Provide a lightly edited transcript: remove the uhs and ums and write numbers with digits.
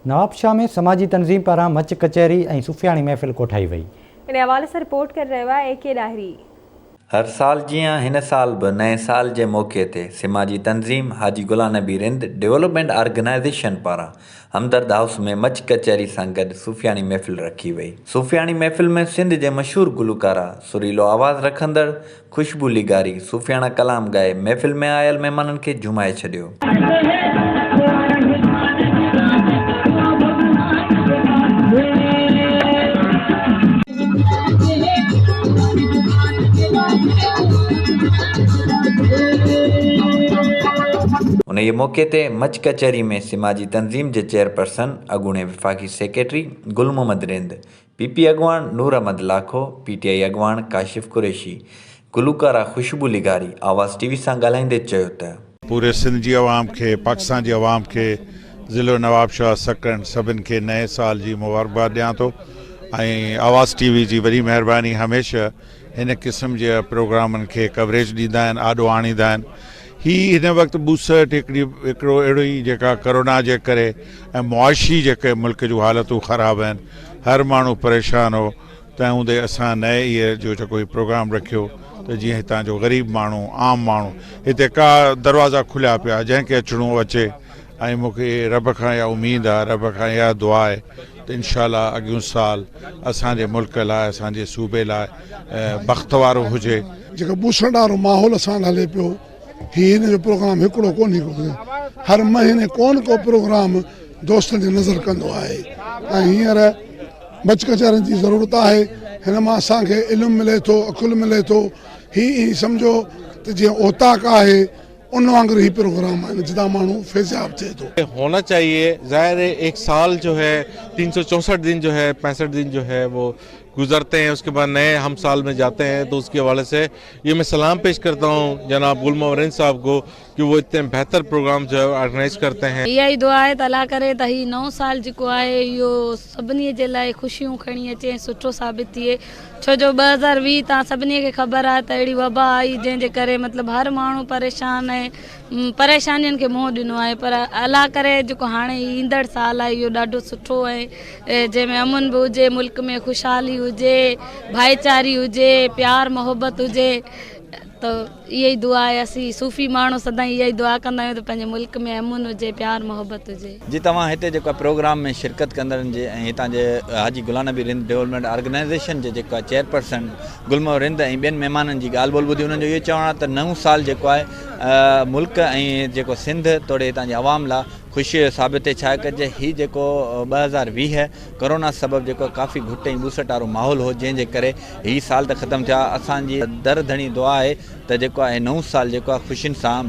نوابشاهه ۾ سماجي تنظيم پاران مچ ڪچهري ۽ صوفياڻي محفل ڪوٺائي وئي. ان حوالي سان رپورٽ ڪري رهيو آهي اي ڪي ڏاهري. هر سال جيان هن سال به نئين سال جي موقعي تي سماجي تنظيم حاجي غلام نبي رند ڊولپمينٽ آرگنائيزيشن پاران همدرد هائوس ۾ مچ ڪچهري سان گڏ صوفياڻي محفل رکي وئي. صوفياڻي محفل ۾ سنڌ جي مشهور گلوڪارا سريلو آواز رکندڙ خوشبو لغاري صوفياڻا ڪلام ڳائي محفل ۾ آيل مهمانن کي جهومائي ڇڏيو. انهيء موقعي تي مچ ڪچهري ۾ سماجي تنظيم جي چيئرپرسن اڳوڻي وفاقي secretary Gul Muhammad Rind, P P اڳواڻ Noor Ahmed Lakho, P T I اڳواڻ ڪاشف قريشي، گلوڪارا خوشبو لغاري آواز ٽي وي سان ڳالهائيندي چيو ته. پوري سنڌ جي عوام کي پاڪستان جي عوام کي ضلعو نوابشاهه سڪرنڊ سڀن کي نئين سال جي مبارڪباد ڏيان ٿو ۽ آواز ٽي وي جي وڏي مهرباني هميشه هن قسم جي پروگرامن کي ڪوريج ڏيندا آهن آڏو آڻيندا آهن هي هن وقت ٻوسٽ هڪڙي هڪڙو اهڙو ئي جيڪا ڪرونا جي ڪري ۽ معاشي جيڪي ملڪ جون حالتون خراب آهن هر ماڻهو پريشان هو تنهن هوندي اسان نئين ايئر جو جيڪو هي پروگرام رکيو ته جيئن هتان جو غريب ماڻهو عام ماڻهو هتي ڪا دروازا کليا پيا جنهن کي اچڻو اچي ۽ مون کي رب کان اها اميد آهي رب کان اها دعا آهي ته انشاء الله اڳيون سال اسان جي ملڪ لاء اسان جي صوبي لاء بخت وارو هجي. جيڪو ٻوسڻ وارو ماحول اسان وٽ هلي پيو هي هن جو پروگرام هڪڙو ڪونهي ڪو هر مهيني ڪون ڪو پروگرام دوستن جي نظر ڪندو آهي ۽ هينئر مچ ڪچهرين جي ضرورت آهي هن مان اسان کي علم ملي ٿو عقل ملي ٿو هي ائين سمجهو ته جيئن اوطاق آهي ان وانگر هي پروگرام آهن جتان ماڻهو فيضياب ٿئي ٿو. ہونا چاهيي ظاهر هي ايڪ سال جو هي تين سو چونسٺ دن جو هي پينسٺ دن جو هي وو گذرتي هين اس ڪي بعد نئي هم سال مين جاتي هين تو اس ڪي حوالي سي يي مين سلام پيش ڪرتا هون جناب گل محمد رند صاحب ڪو ڪي وو اتني بهتر پروگرام جو هي آرگنائز ڪرتي هين. اها ئي دعا آهي ته الله ڪري ته هي نئون سال جيڪو آهي اهو سڀني جي لاء خوشيون کڻي اچي ۽ سٺو ثابت ٿئي ڇو جو 2020 توهان سڀني کي خبر آهي ته اهڙي وبا آئي جنهن جي ڪري مطلب هر ماڻهو پريشان ۽ پريشانين کي منهن ڏنو آهي پر الله ڪري جيڪو هاڻي هي ايندڙ سال آهي اهو ڏاڍو سٺو ۽ جنهن ۾ امن به هجي ملڪ ۾ خوشحالي هجي ڀائيچاري هجي پيار محبت هجي ته اها ئي دعا آهي اسين صوفي ماڻهو سدائين اها ئي دعا ڪندا آهيون ته پنهنجي ملڪ ۾ امن هجي پيار محبت هجي. جي توهان هتي جيڪو آهي پروگرام ۾ شرڪت ڪندڙن جي ۽ هتان جي حاجي غلام نبي رند ڊولپمينٽ آرگنائيزيشن جي جيڪو آهي چيئرپرسن گل محمد رند ۽ ٻين مهمانن جي ڳالهه ٻولهه ٻڌي انهن جو اهو چوڻ آهي ته نئون سال جيڪو آهي ملڪ ۽ جيڪو سنڌ توڙي هتان جي عوام لا خوشي جو ثابت ٿئي ڇا ڪجي هي جيڪو 2020 ڪرونا سبب جيڪو ڪافي گهٽ ۽ ٻوسٽ وارو ماحول هو جنهن جي ڪري هي سال ته ختم ٿيا اسان جي در ڌڻي دعا آهي ته جيڪو آهي نئون سال جيڪو آهي خوشين سان.